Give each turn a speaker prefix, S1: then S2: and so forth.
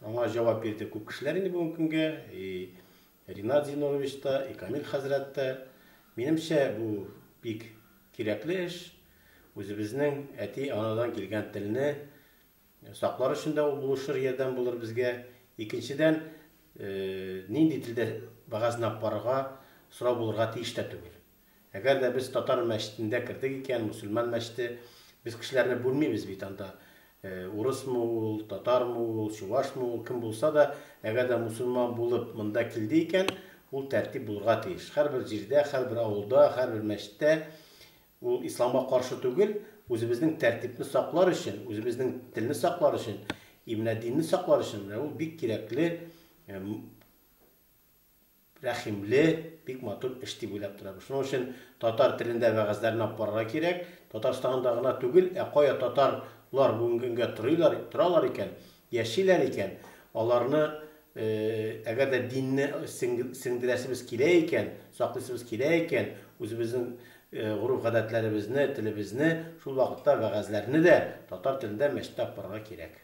S1: Аңа җавап бирде күп кешеләр инде бүгенге көнгә. И Ринат Зиннурович та, и Камил хәзрәт тә. Минемчә, бу бик кирәкле эш. Үзебезнең әти-анадан килгән телне саклар өчен дә ул булышыр, ярдәм булыр безгә. Икенчедән, нинди телдә вәгазьне алып барырга сорау булырга тиеш тә түгел. Әгәр дә без татар мәчетендә кердек икән, мөселман мәчете, без кешеләрне бүлмибез бит анда. Урысмы ул, татармы ул, чувашмы ул, кем булса да, әгәр дә мөселман булып монда килде икән, ул тәртип булырга тиеш. Һәрбер җирдә, һәрбер авылда, һәрбер мәчеттә ул исламга каршы түгел, үзебезнең тәртипне саклар өчен, үзебезнең телне саклар өчен, и менә динне саклар өчен менә ул бик кирәкле рәхимле, бик матур эш дип уйлап торабыз. Шуның өчен татар телендә вәгазьләрне алып барырга кирәк. Татарстанда гына түгел, ә кая татарлар бүгенге көнгә торыйлар, торалар икән, яшиләр икән, аларны әгәр дә динне сеңдерәсебез килә икән, саклыйсыбыз килә икән, үзебезнең гореф-гадәтләребезне, телебезне, шул вакытта вәгазьләрне дә татар телендә мәчеттә алып барырга кирәк.